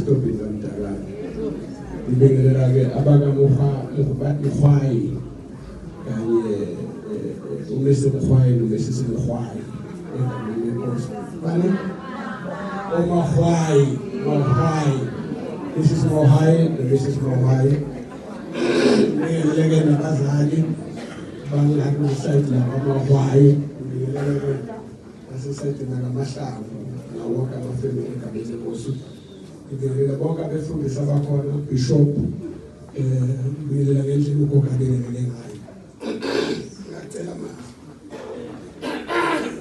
Esitobhini kaMdakane. Ngibingelela ke abakaMuha Mkhwayi kanye uMr Mkhwayi noMrs Mkhwayi egameni lenkosi. Bani? OMahwayi, Mahwayi. Mrs Mahwayi noMrs Mahwayi. Ngibingelele nabazali bangakusayidi lakwaMahwayi. Ngibingelele nasesayidini lakaMahlangu nawo wonke amafemeli egameni lenkosi. Ngibingelela bonke abefundisi abakhona, Bishop, ngibingelela ngendlela ugogo abingelele ngayo. Ngiyacela manje.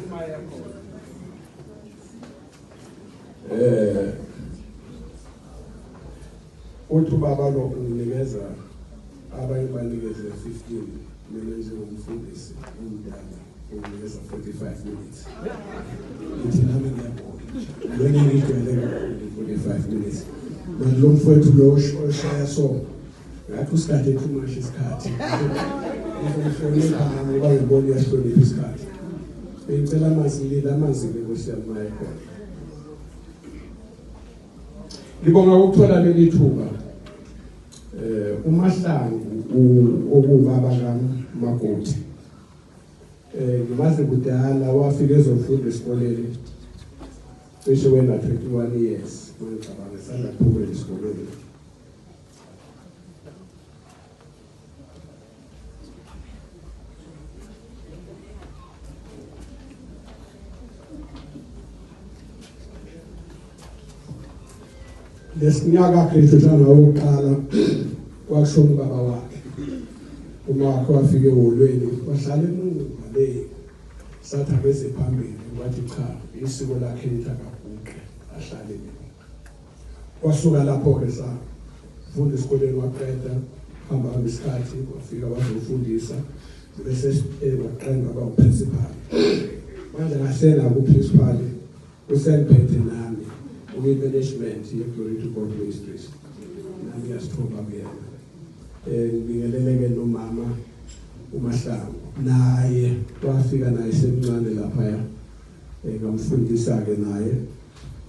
Uma yakhona. Uthi ubaba lo unginikeza abanye banikeze 15 mina njengomfundisi omdala unginikeza 45 minutes. Ngithi nami ngiyabonga. Mina ngijwayele kakhulu 45 minutes. Manje lo mfowethu lo oshaya so ngathi usikade too much isikhathi. Ngizomhlonipha nami ngoba ngibona uyahlonipha isikhathi. Bengicela amanzi ngilinde amanzi ke Nkosi yami maye khona. Ngibonga ukuthola leli thuba. uMahlangu okubaba kaMagoti. Ngimazi kudala wafika ezofunda esikoleni. Cishe wena 21 years mangicabanga sanda kuphumela esikoleni. Lesinyaka graduate wokuqala kwashona ubaba wakhe. Uma wakhe wafika eholweni wahlala emuva le sathi abeze phambili wathi cha isiko lakhe lithi akaguqe ahlale emuva. Kwasuka lapho ke safunda esikoleni waqeda hamba hamba isikhathi wafika wazofundisa bese waqenda kwaba uprincipal. Manje ngasena kuprincipal usengiphethe nami uyi-management ye-Glory to God Ministries. Nami ngiyasithoba kuyena. Ngibingeleleke nomama uMahlangu naye wafika naye semncane laphaya ngamfundisa ke naye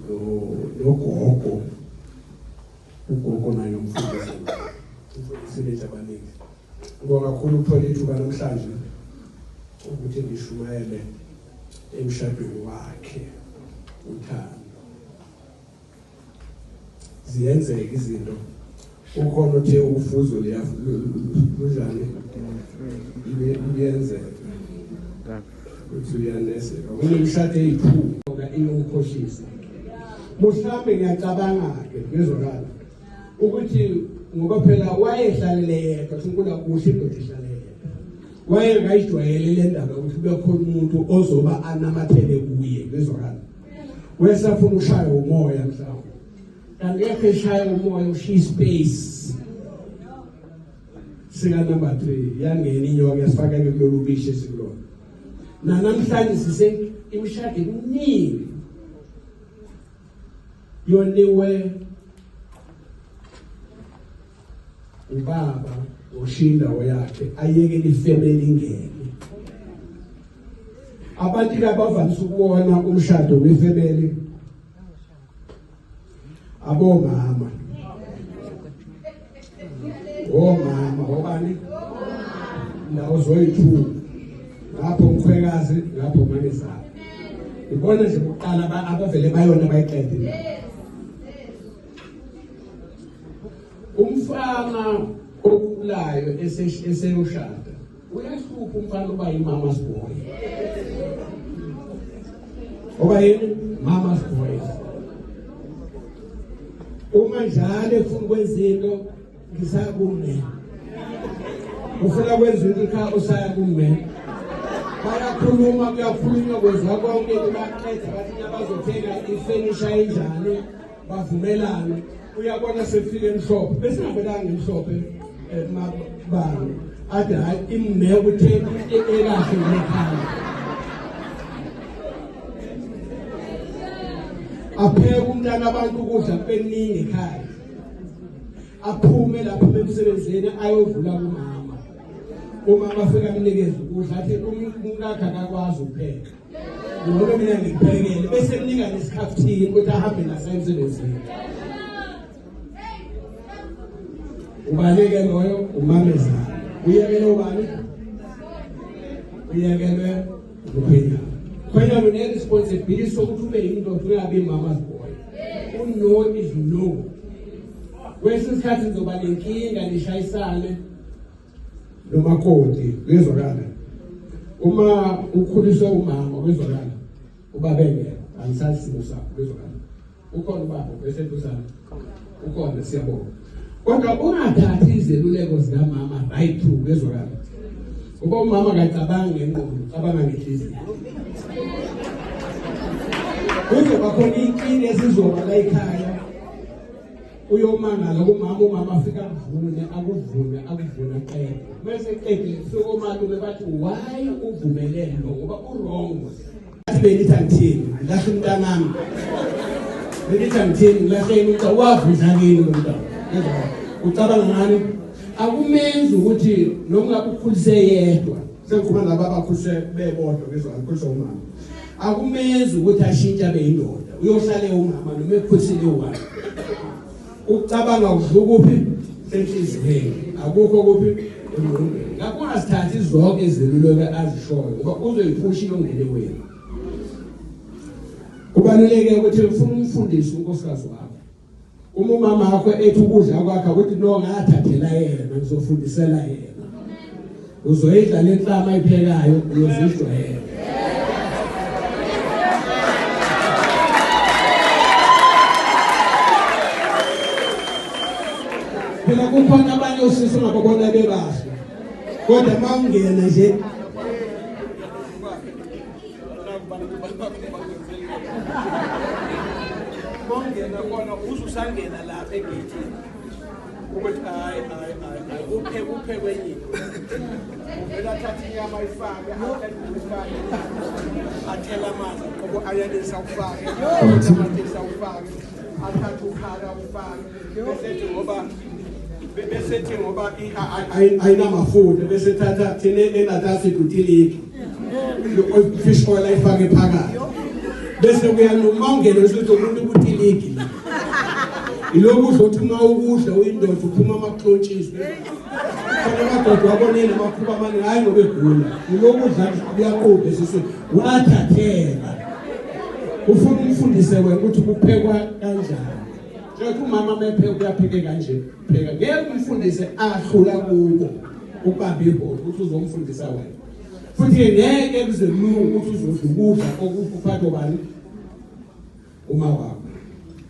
nogogo ugogo naye umfundisi umfundisi abaningi. Ngibonga kakhulu ukuthola ithuba namhlanje ukuthi ngishumayele emshadweni wakhe uThando. Ziyenzeka izinto ukhona othe ufuzo lunjani luyenzeka uthi uyaneseka kunemishado eyi-2 iyomkhohlisa. Mhlawumbe ngiyacabanga-ke ngezwakala ukuthi ngoba phela wayehlalele yedwa uNkulunkulu kuhle indoda ihlale yedwa wayengayijwayele le ndaba ukuthi kube khona umuntu ozoba anamathele kuye ngezwakala wesafuna ukushaya umoya mhlawumbe kanti ekhe eshaya umoya ushiya ispace sika number 3 yangena inyoka yasifaka kulolu bishi esikulona. Namhlanje sise imishado eminingi yoniwe ubaba oshiya indawo yakhe ayekele ifemeli ingene. Abantu ke abavamise ukuwona umshado wefemeli abomama omama obani ndawo zoyi-2 ngapho mkhwekazi ngapho mamezala ibona nje kuqala abavele bayona bayiqede umfana okhulayo eseyoshada uyahlupha umfana uba yimama's boy oba yini mama's boy uma njalo efuna ukwenza into ngisaya kumme ufuna kwenza into ekhaya usaya kumme bayakhuluma kuyakhulunywa kwenziwa konke baqeda bathi abazothenga ifenisha enjani bavumelane uyabona sefike emhlophe besingavelanga emhlophe mabani athi hayi imme ukuthi ekahle nekhaya apheke umntana abantu ukudla kubeningi ekhaya aphume lapho emsebenzini ayovula kumama umama afika amnikeze ukudla athi umkakhe akakwazi ukupheka ngoba mina ngikuphekele bese mnika nesikhafuthini ukuthi ahambe naso emsebenzini. Ubaleke loyo umamezala. Uyekele ubani? Uyekelwe umkhwenyana. Mkhwenyana une-responsibility sokuthi ube yindoda, ungabi mama's boy. U-no is no. Kwesinye isikhathi nizoba nenkinga nishayisane nomakoti, kuyezwakala. Uma ukhuliswe umama, kuyezwakala. Ubaba engekho, angisazi isimo sakho, kuyezwakala. Ukhona ubaba beseduzane, ukhona, siyabonga. Kodwa ungathathi izeluleko zikamama right through, kuyezwakala. Ngoba umama akacabangi ngengqondo, ucabanga ngenhliziyo. Kuzoba khona inkinga esizoba la ekhaya. Uyomangala kumama, umama afika akuvune, akuvune, akuvune aqede. Mase eqedile kufika omalume bathi why uvumelene lo ngoba u-wrong. Athi benithi angithini, ngilahle umntanami. Benithi angithini, ngilahleni umntwana, wavudla kini lo mntwana. Ucabanga ngani? Akumenzi ukuthi noma ngabe ukhulise yedwa, sengikhuluma nalaba abakhulise bebodwa, ngizwa ngikhuliswa umama. Akumenzi ukuthi ashintshe abe yindoda. Uyohlale umama noma ekhulisile uwami. Ukucabanga kudluka kuphi? Enhliziyweni. Akukho kuphi? Engqondweni. Ngakho ungazithathi zonke izeluleko azishoyo ngoba uzoyiphusha iyongene wena. Kubaluleke ukuthi ufune umfundisi unkosikazi wakho. Uma umama wakho ethi ukudla kwakhe ukuthi no ngathathela yena, ngizofundisela yena. Uzoyidla le nhlama ayiphekayo, uyozijwayela. Phela kukhona abanye osisi ongababona bebahle, kodwa uma ungena nje bongena kona uzusangena lapha egeyithini ukuthi hayi hayi hayi uphe uphe kwenye uvela athathe inyama ayifake, athele athele amanzi, aqobo ayanisa ufake, tamatisi awufake, athathe ukhala ufake, bese ngoba ayinamafutha, bese thatha thina eNatal sithi utiliki fish oil ayifake phakathi, bese kuyanuma ungene ukuthi umuntu utiliki ilokhu udla uthi uma ukudla uyindoda uphuma amaxotshiso. Khona amadoda wabonile amakhuba amaningi, hayi ngoba egula, ilokhu udla kuyaqubha esiswini, wathathela. Ufuna umfundise wena ukuthi kuphekwa kanjani. Njengoba umama mepheka uyapheke kanje, pheka ngeke umfundise ahlula kubo ukubamba ibhola ukuthi uzomfundisa wena. Futhi ngeke kuze kulunge ukuthi uzodla ukudla okuphathwa bani uma wakho.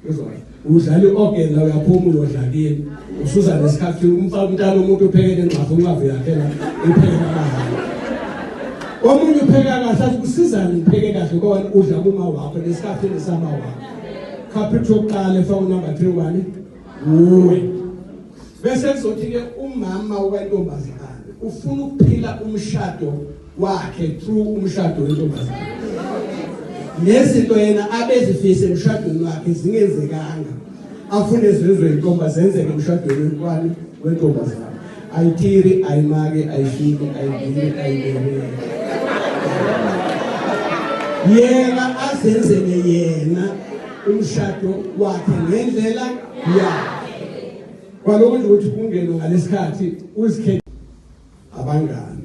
Uzwa udlala i-organ la, uyaphuma uyodla kini, usuza nesikhathi umfaka umntana umuntu uphekele ingqafu, unqavu yakhe la ipheke amahhala. Omunye upheka kahle athi kusizani ngipheke kahle ngoba udla kuma wakho nesikhathi nesama wakho. Capital yokuqala efaka unumber 3 ubani? Uwe. Bese kuzothi ke umama wentombazane ufuna ukuphila umshado wakhe through umshado wentombazane. Nezinto yena abezifise emshadweni wakhe zingenzekanga, afune zizwe intomba zenzeke emshadweni wani wentombazane. Ayithiri, ayimake, ayifiki, ayibili, ayibeleki. Yena azenzele yena umshado wakhe ngendlela yakhe. Kwalokho nje ukuthi kungene ngalesikhathi uzikhethe abangani.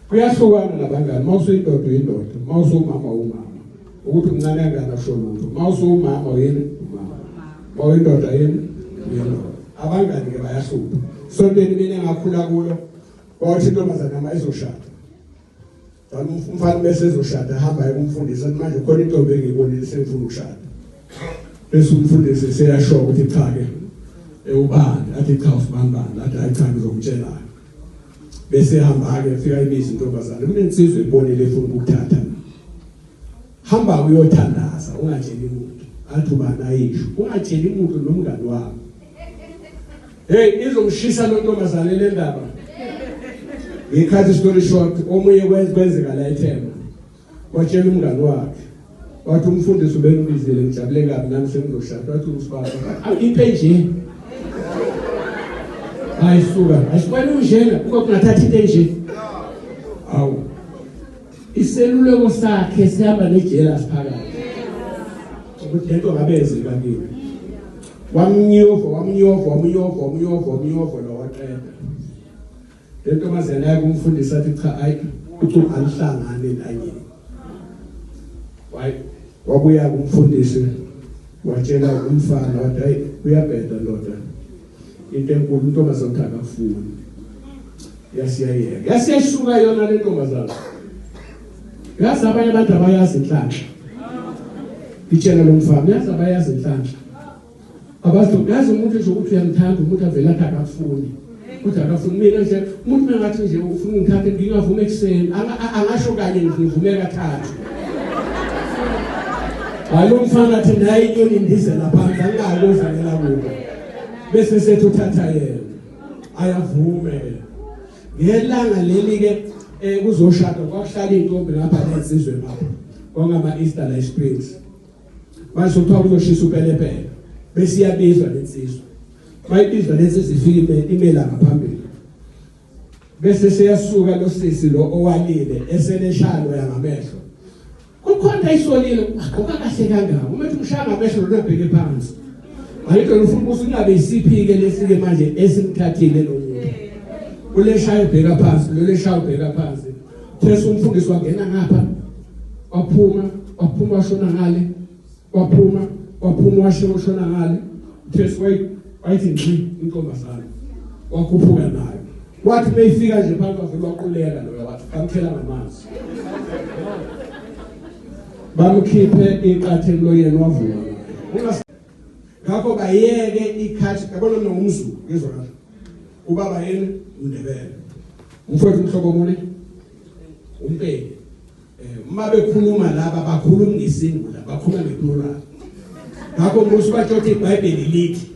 Kuyahlukana nabangani. Uma usuyindoda uyindoda, uma usumama umama. Ukuthi umncane kangani akusho lutho. Uma usumama uyini? Umama. Uma uyindoda yini? Uyindoda. Abangani ke bayahlupha. Sontweni mina engakhula kulo, kwathi intombazane uma izoshada. Umfana bese ezoshada hamba aye kumfundisi athi manje khona intombi engiyibonile sengifuna ukushada. Bese umfundisi seyasho ukuthi cha ke ubani, athi cha usibani bani, athi hayi cha ngizokutshela. Bese ehamba ke fika imizi intombazane, kunensizwe ebonile efuna ukukuthatha. Hamba uyothandaza ungatsheli muntu. Athi ubani ayisho, ungatsheli muntu nomngani wakho. Hey, izomshisa lo ntombazane le ndaba. Ngikhathi story short, omunye kwenzeka la eThemba. Watshela umngani wakhe. Wathi umfundisi ubengibizile ngijabule kabi nami sengizoshada. Wathi usibaba, into enje. Hayi suka, asikwani unjena, uke kungathatha into enje. Awu. Iseluleko sakhe sihamba nejela siphakathi. Ukuthi lento ngabe yenzeka kimi. Wamnyova wamnyova wamnyova wamnyova wamnyova lo waqeda. Le ntombazane yakumfundisa athi cha ayi uthi alihlangane nanye. Wabuya kumfundisi watshela umfana wathi hayi uyabheda ndoda. Into enkulu intombazane uthi akafuni. Yasiyayeka. Yasiyasuka yona le ntombazane. Yazi abanye abantu abayazi inhlanhla. Itshela lo mfana yazi abayazi inhlanhla. Abazi yazi umuntu nje ukuthi uyamthanda umuntu avela athi akafuni. Uthi akafuni mina nje umuntu mengathi nje ufuna ungithathe ngingavuma ekuseni angasho kanye ngivume kathathu. Hayi lo mfana athi nayi inyoni indizela phansi angikakuvumela kubo. Bese sethi uthatha yena. Ayavume. Ngelanga leli ke kuzoshada kwakuhlala intombi ngapha lensizwe ngapha. Kwangama Easter la Springs. Manje kuthiwa kuzoshisa upelepele. Bese iyabizwa lensizwa. Bayibizwa lensizwa ifike imela ngaphambili. Bese seyasuka lo sisi lo owalile eseleshalo yangamehlo. Kukhona ayisolile agqoka kahle kangaka. Uma ethi ushaya ngamehlo lo bheke phansi. Ayikho ufuna ukuthi kungabe isiphi ke lesike manje esimthathile lo muntu. Uleshaya ubheka phansi, lo leshaya ubheka phansi. Thesa umfundisi wangena ngapha. Waphuma, waphuma washona ngale. Waphuma, waphuma washona ngale. Thesa wayithi ngci intombazane. Wakhuphuka nayo. Wathi mayifika nje phansi wavela waquleka lo wathi bamthela ngamanzi. Bamkhiphe iqathe emlonyeni wavuma. Ngakho bayeke ikhathi yabona mina ngumZulu ngizwa kahle. Ubaba yena uNdebele. Umfowethu umhlobo muni? Umpedi. Uma bekhuluma laba bakhuluma ngesingula, bakhuluma ngeplural. Ngakho musu batshothe iBhayibheli lithi.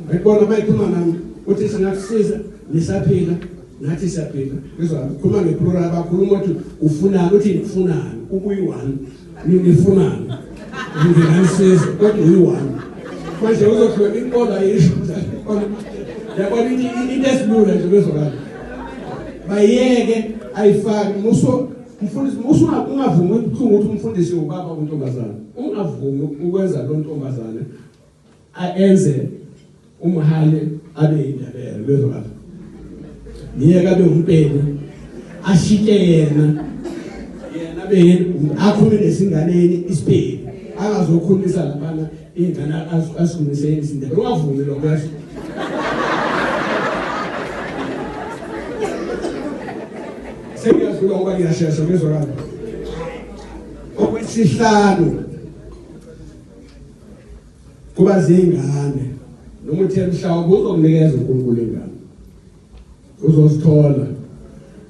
Ngikubona bayikhuluma nami uthi singakusiza nisaphila nathi siyaphila. Ngizwa khuluma ngeplural bakhuluma ukuthi ufunani uthi nifunani ubuyi-one nifunani. Nginganisiza kodwa uyi-one. Manje uzohluka inkolo ayisho yabona into esilula nje bezokala. Bayeke ayifaki muso mfundisi muso ungavumi ubuhlungu ukuthi umfundisi ubaba untombazana. Ungavumi ukwenza lo ntombazane aenze umhale abe indebele bezokala. Ngiyeka abe umpedi ashike yena yena abe akhulume nesinganeni isipedi angazokhulumisa laphana ingane asikhulumise isindebele. Ungavumi lokho yasho. Sengiyadlula ngoba ngiyashesha ngizwakala. Okwesihlanu kuba zingane noma uthe mhlawumbe uzokunikeza uNkulunkulu ingane uzozithola.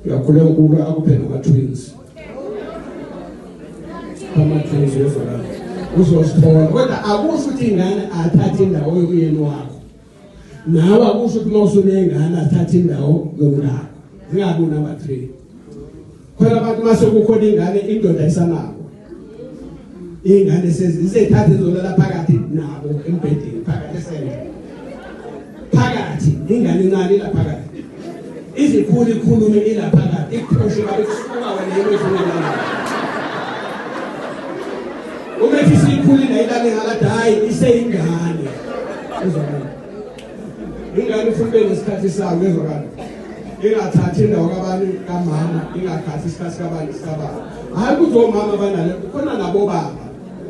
Uyakhuleka uNkulunkulu akuphe nama-twins. Ama-twins uyezwakala. Uzozithola kodwa akusho ukuthi ingane athathe indawo yomyeni wakho. Nawe akusho ukuthi uma usunengane athathe indawo yomkakho. Zingabi number 3. Khona abantu mase kukhona ingane indoda isanabo. Ingane sezithathe zolala phakathi nabo embhedeni phakathi esele. Phakathi ingane incane la phakathi. Izikhulu ikhulume ila phakathi ikuphushe babe kusuka wena yebo ifuna lana. Uma ethi sikhulile ayilale ngalathi hayi iseyingane. Uzwakala. Ingane ufuna ube nesikhathi sayo ezwakala. Ingathathi indawo kabani kamama, ingathathi isikhathi kabani sikababa. Hayi ukuthi omama banale, kukhona nabo baba.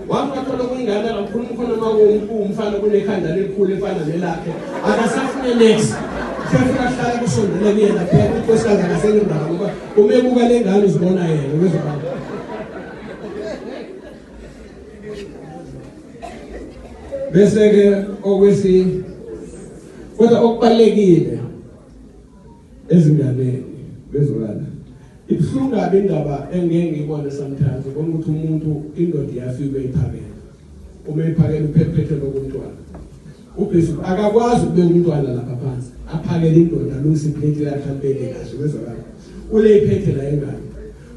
Wathi wathola kuyingane akakhuluma khona uma umfana kunekhanda elikhulu efana nelakhe. Akasafune next. Sefuna kuhlala kusondele kuyena phela unkosikazi akasenendaba ngoba uma ebuka le ngane uzibona yena uyezwakala. Bese ke okwesi kodwa okubalekile ezinganeni bezwakala. Ibuhlungu kabi indaba engeke ngiyibone sometimes ubona ukuthi umuntu indoda iyafika uyayiphakela. Uma eyiphakela uphephethe lokumntwana. Ubhesi akakwazi ukubeka umntwana lapha phansi aphakele indoda alungise iplate yakhe alibeke kahle bezwakala. Uleyiphethe la ingane.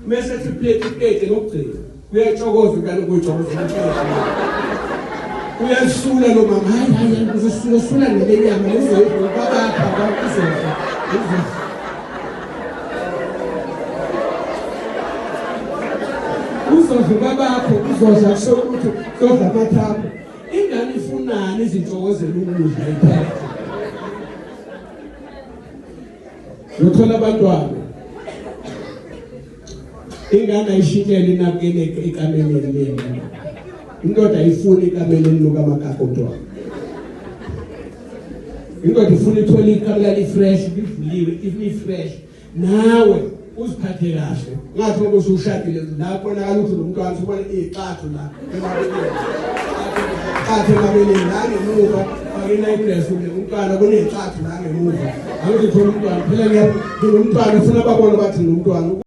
Mese ethi iplate lokugcina uyatshokoza ingane kuyitshokoza uyasula lo mama hayi hayi uzosula sula nelenyama uzoyidla babapha bakuzodla. Uzodla babakho uzodla kusho ukuthi uzodla amathambo. Ingane Ifunani izintokozela ukudla iphethe. Uyothola abantwana. Ingane ayishintshele inabukene ekameleni lena. Indoda ayifuni ekameleni elinuka amakaka omntwana. Indoda ifuna ithole ikamela li-fresh, livuliwe, li-fresh. Nawe uziphathe kahle. Ngathi ngoba usushadile la kubonakala ukuthi lo mntwana usubona iy'xathu la emabeleni. Xathu emabeleni la ngemuva fake i-night ule umntwana kuney'xathu la ngemuva. Angithi uthola umntwana phela nginomntwana ufuna babone bathi nomntwana.